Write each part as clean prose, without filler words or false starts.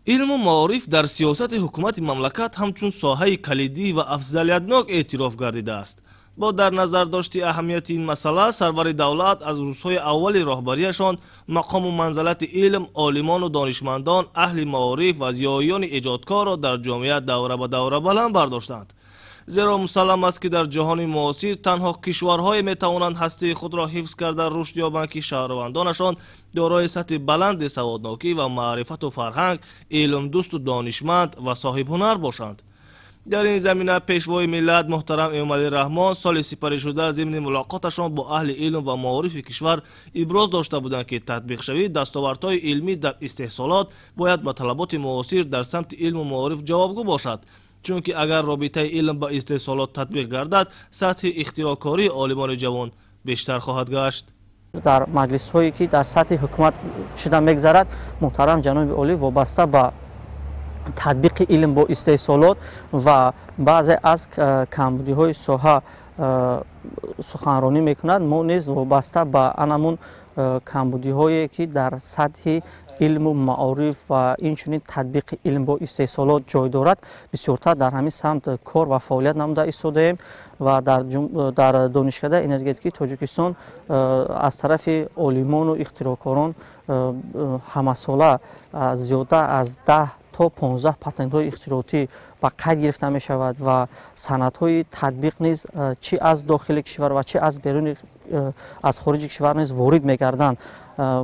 Илму маориф дар сиёсати ҳукумати мамлакат ҳамчун соҳаи калидӣ ва афзалиятнок эътироф гардидааст. Бо дар назар дошти аҳамияти ин масъала, сарвари давлат аз рӯзҳои аввали роҳбарияшон мақому манзалати илм, олимону донишмандон, аҳли маориф ва зиёиёни эҷодкорро дар ҷомеа давра ба давра баланд бардоштанд. Зеро мусаллам аст, ки дар ҷаҳони муосир танҳо кишварҳое метавонанд ҳастии худро ҳифз карда рушд ёбанд, ки шаҳрвандонашон дорои сатҳи баланди саводнокӣ ва маърифату фарҳанг, илмдӯсту донишманд ва соҳибҳунар бошанд. Дар ин замина Пешвои миллат муҳтарам Эмомалӣ Раҳмон соли сипаришуда зимни мулоқоташон бо аҳли илм ва маорифи кишвар иброз дошта буданд, ки татбиқшавии дастовардҳои илмӣ дар истеҳсолот бояд ба талаботи муосир дар самти илму маориф ҷавобгӯ бошад, чунки агар робитаи илм ба истеҳсолот татбиқ гардад, сатҳи ихтироъкории олимони ҷавон бештар хоҳад гашт. Дар маҷлисҳое, ки дар сатҳи ҳукумат шуда мегзарад, муҳтарам ҷаноби олӣ вобаста ба татбиқи илм бо истеҳсолот ва баъзе аз камбудиҳои соҳа суханронӣ мекунад. Мо низ вобаста ба анамун камбудиҳое, ки дар сатҳи илму маориф ва инчунин татбиқи илм бо истеҳсолот ҷой дорад, бисёртар дар ҳамин самт кор ва фаъолият намуда истодаем. Ва дар Донишкадаи энергетикии Тоҷикистон аз тарафи олимону ихтироъкорон ҳамасола зиёда аз 10 то 15 патентҳои ихтироотӣ ба қайд гирифта мешавад ва санадҳои татбиқ низ чӣ аз дохили кишвар ва чӣ аз беруни, аз хориҷи кишвар низ ворид мегарданд.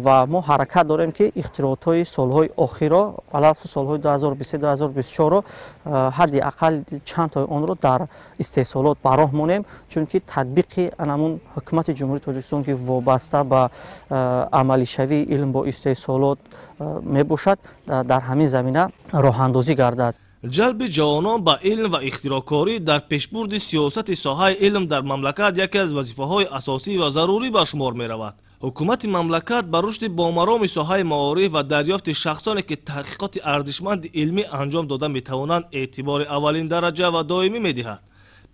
Ва мо ҳаракат дорем, ки ихтироотҳои солҳои охирро, алалхусус солҳои 2023, 2024-ро, ҳадди ақал чанд тои онро дар истеҳсолот ба роҳ монем, чунки татбиқи анамун ҳукумати Ҷумҳурии Тоҷикистон, ки вобаста ба амалишавии илм бо истеҳсолот мебошад, дар ҳамин замина роҳандозӣ гардад. Ҷалби ҷавонон ба илм ва ихтироъкорӣ дар пешбурди сиёсати соҳаи илм дар мамлакат яке аз вазифаҳои асосӣ ва зарурӣ ба шумор меравад. Ҳукумати мамлакат ба рушди бомароми соҳаи маориф ва дарёфти шахсоне, ки таҳқиқоти арзишманди илмӣ анҷом дода метавонанд, эътибори аввалин дараҷа ва доимӣ медиҳад.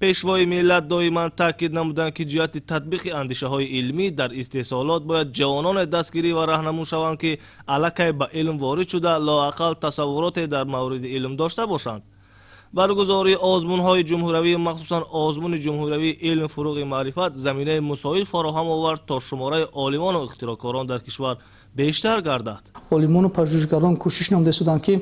Пешвои миллат доиман таъкид намуданд, ки ҷиҳати татбиқи андешаҳои илмӣ дар истеҳсолот бояд ҷавононе дастгирӣ ва раҳнамун шаванд, ки аллакай ба илм ворид шуда, лоақал тасаввуроте дар мавриди илм дошта бошанд. Баргузории озмунҳои ҷумҳуравӣ, махсусан озмуни ҷумҳуравии «Илм фуруғи маърифат», заминаи мусоид фароҳам овард, то шумораи олимону ихтироъкорон дар кишвар бештар гардад. Олимону пажӯҳишгарон кӯшиш намуда истоданд, ки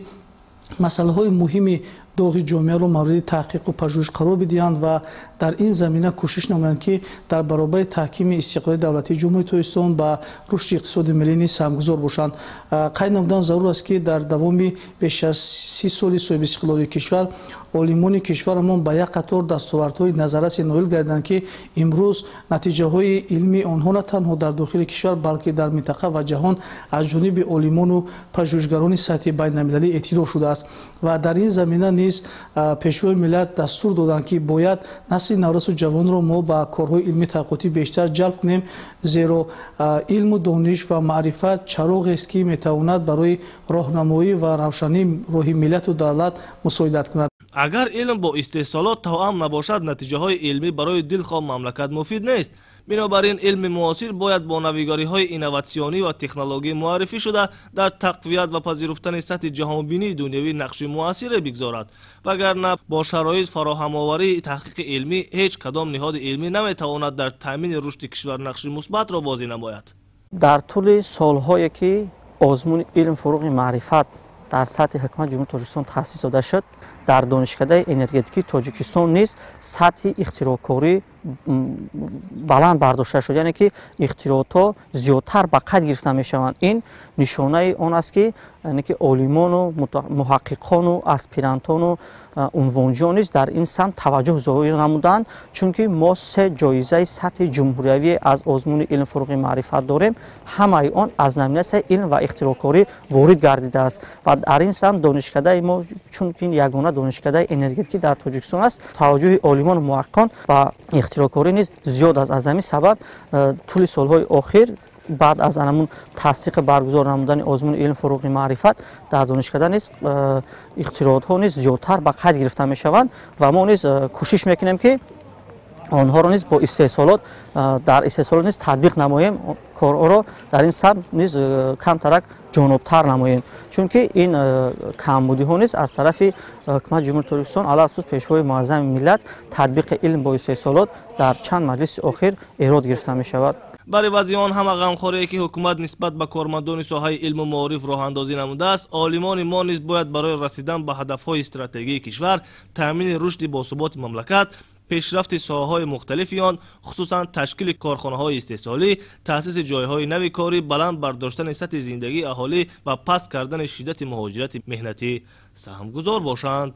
масъалаҳои муҳими доғи ҷомеаро мавриди таҳқиқу пажӯҳиш қарор бидиҳанд ва дар ин замина кӯшиш намоянд, ки дар баробари таҳкими истиқлоли давлатии Ҷумҳурии Тоҷикистон ба рушди иқтисоди миллӣ низ саҳмгузор бошанд. Қайд намудан зарур аст, ки дар давоми беш аз 30 соли соҳибистиқлолии кишвар олимони кишварамон ба як қатор дастовардҳои назаррасе ноил гардиданд, ки имрӯз натиҷаҳои илмии онҳо на танҳо дар дохили кишвар, балки дар минтақа ва ҷаҳон аз ҷониби олимону пажӯҳишгарони сатҳи байналмилалӣ эътироф шудааст. Ва дар ин замина низ Пешвои миллат дастур доданд, ки бояд насли наврасу ҷавонро мо ба корҳои илмии таҳқиқотӣ бештар ҷалб кунем, зеро илму дониш ва маърифат чароғест, ки метавонад барои роҳнамоӣ ва равшании роҳи миллату давлат мусоидат кунад. Агар илм бо истеҳсолот тавъам набошад, натиҷаҳои илмӣ барои дилхоҳ мамлакат муфид нест. Бинобар ин илми муосир бояд бо навигариҳои инноватсионӣ ва технологӣ муаррифӣ шуда, дар тақвият ва пазируфтани сатҳи ҷаҳонбинии дунявӣ нақши муассире бигзорад, вагарна бо шароит фароҳамоварии таҳқиқи илмӣ ҳеҷ кадом ниҳоди илмӣ наметавонад дар таъмини рушди кишвар нақши мусбатро бозӣ намояд. Дар тӯли солҳое, ки озмуни «Илм фуруғи маърифат» дар сатҳи ҳукумати Ҷумҳурии Тоҷикистон таъсис дода шуд, дар Донишкадаи энергетикии Тоҷикистон низ сатҳи ихтироъкорӣ баланд бардошта шуд, яъне ки ихтироотҳо зиёдтар ба қайд гирифта мешаванд. Ин нишонаи он аст, ки яъне ки олимону муҳаққиқону аспирантону унвонҷиён низ дар ин самт таваҷҷӯҳ зоҳир намуданд, чунки мо се ҷоизаи сатҳи ҷумҳуриявӣ аз озмуни «Илм фуруғи маърифат» дорем. Ҳамаи он аз номинатсияи илм ва ихтироъкорӣ ворид гардидааст. Ва дар ин самт донишкадаи мо, чунки ягона донишкадаи энергетикӣ дар Тоҷикистон аст, таваҷҷӯҳи олимону муҳаққиқон ба ихтироъкорӣ низ зиёд аст. Аз ҳамин сабаб тӯли солҳои охир, баъд аз анамун тасдиқи баргузор намудани озмуни «Илм фуруғи маърифат», дар донишкада низ ихтироотҳо низ зиёдтар ба қайд гирифта мешаванд ва мо низ кӯшиш мекунем, ки Онҳоро низ бо истеҳсолот, дар истеҳсолот низ татбиқ намоем, корҳоро дар ин самт низ камтарак ҷонобтар намоем, чунки ин камбудиҳо низ аз тарафи Ҳукумати Ҷумҳурии Тоҷикистон, алалхусус Пешвои Муаззами миллат, татбиқи илм бо истеҳсолот дар чанд маҷлиси охир эрод гирифта мешавад. Бар ивази он ҳама ғамхорие, ки ҳукумат нисбат ба кормандони соҳаи илму маориф роҳандозӣ намудааст, олимони мо низ бояд барои расидан ба ҳадафҳои стратегии кишвар, таъмини рушди босуботи мамлакат, пешрафти соҳаҳои мухталифи он, хусусан ташкили корхонаҳои истеҳсолӣ, таъсиси ҷойҳои нави корӣ, баланд бардоштани сатҳи зиндагии аҳолӣ ва паст кардани шиддати муҳоҷирати меҳнатӣ саҳмгузор бошанд.